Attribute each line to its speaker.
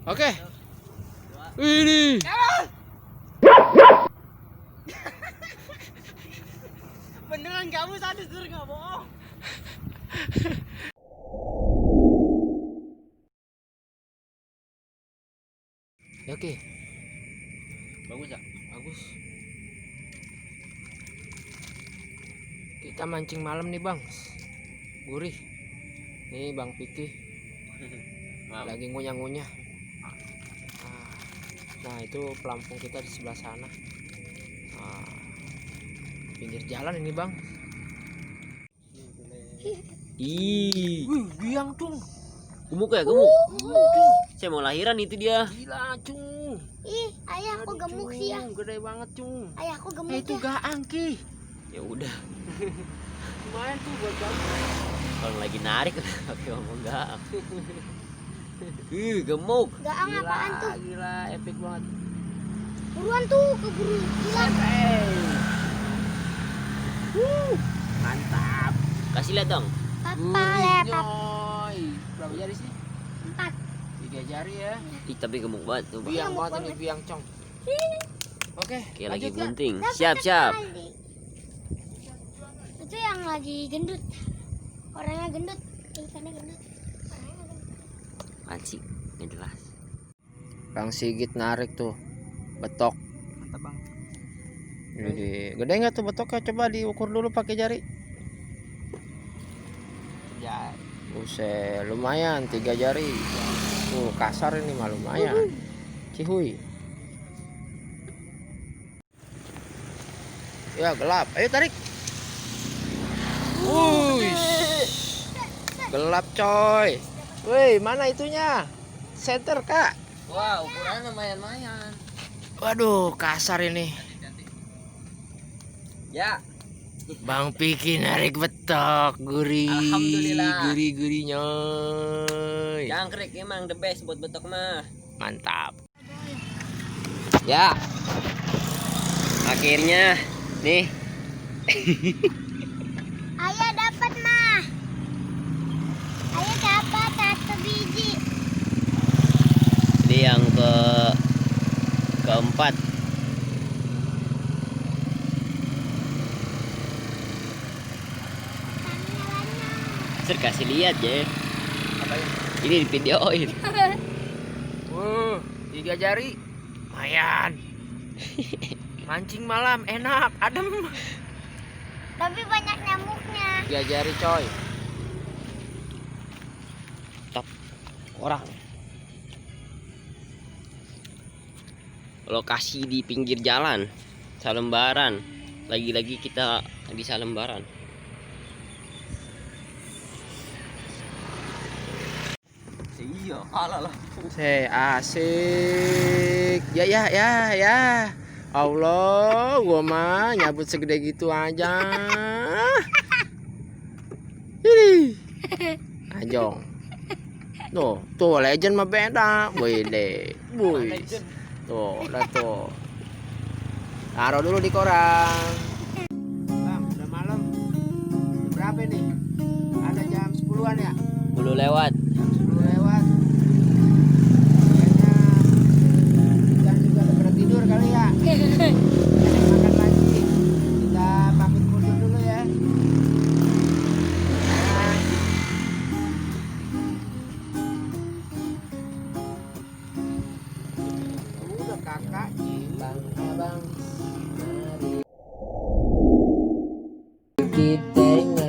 Speaker 1: Oke. Ini.
Speaker 2: Beneran kamu sadis nggak bohong.
Speaker 1: Oke.
Speaker 2: Bagus ya?
Speaker 1: Bagus. Kita mancing malam nih bang. Gurih. Nih Bang Piki lagi ngunyah-ngunyah. Nah itu pelampung kita di sebelah sana. Pinggir jalan ini bang.
Speaker 3: Ih,
Speaker 1: Biang cung.
Speaker 3: gemuk ya, gemuk. Saya mau lahiran itu dia.
Speaker 1: Gila cung.
Speaker 4: Ih, ayahku gemuk sih ya.
Speaker 1: Gede banget cung.
Speaker 4: Ayahku gemuk
Speaker 1: Itu
Speaker 4: ya.
Speaker 1: gaang ki.
Speaker 3: Ya udah,
Speaker 1: Lumayan tuh buat kamu.
Speaker 3: kalau lagi narik oke ngomong enggak. Gemuk.
Speaker 4: Gaang apaan tuh?
Speaker 1: Gila, epic banget.
Speaker 4: Buruan tuh, keburu hilang.
Speaker 1: Mantap.
Speaker 3: Kasih lihat dong.
Speaker 4: Papa lepap.
Speaker 1: Yoy. Berapa jari sih?
Speaker 4: 4.
Speaker 1: 3 jari ya.
Speaker 3: Ih, tapi gemuk banget tuh. Bang.
Speaker 1: Biang
Speaker 4: Gemuk
Speaker 1: banget ini
Speaker 4: banget.
Speaker 1: biang cong. Oke,
Speaker 3: Kayak lagi
Speaker 1: lanjut ya.
Speaker 3: bunting.
Speaker 4: Dapat
Speaker 3: Siap, siap.
Speaker 4: sekali. Itu yang lagi gendut. Orangnya gendut. Ikannya gendut. Orangnya gendut.
Speaker 3: Pancing, nggak jelas.
Speaker 1: Bang Sigit narik tuh betok.
Speaker 2: Mantap bang.
Speaker 1: Ini gede nggak tuh betoknya? Coba diukur dulu pakai jari.
Speaker 2: Ya.
Speaker 1: Buset, lumayan 3 jari. Tuh kasar ini mah lumayan. Cihuy. Ya gelap. Ayo tarik. Gelap coy. Woi, mana itunya? Center kak.
Speaker 2: Wah, ukurannya lumayan-lumayan.
Speaker 1: Waduh, kasar ini.
Speaker 2: Ya.
Speaker 1: Bang Piki narik betok, gurih.
Speaker 2: Alhamdulillah.
Speaker 1: Gurih nyoy.
Speaker 3: Jangkrik emang the best buat betok mah.
Speaker 1: Mantap.
Speaker 3: Ya. Akhirnya nih.
Speaker 4: Ayah dapat mah. Ayah dapat 1 biji.
Speaker 3: Ini yang keempat. Sir kasih lihat ya. Ini di videoin.
Speaker 1: 3 jari. Lumayan. Mancing malam enak, adem.
Speaker 4: Tapi banyak nyamuknya.
Speaker 1: 3 jari coy.
Speaker 3: Top.
Speaker 1: Orang.
Speaker 3: Lokasi di pinggir jalan, Salembaran. Lagi-lagi kita di Salembaran.
Speaker 2: Iya, kalah lah.
Speaker 1: Asik. Ya. Allah, gua mah nyabut segede gitu aja. Ini. Anjong. Tuh legend mah beda. Wede. Wuih. Tuh, udah tuh. Taruh dulu di koran. Bang, udah malam. Berapa nih? Ada jam 10-an ya?
Speaker 3: 10 lewat.
Speaker 1: 10 lewat. Kayaknya ikan juga udah pada tidur kali ya. Makan lagi. Kita pamit mundur dulu ya. Udah kakak, bang, abang. Mari kita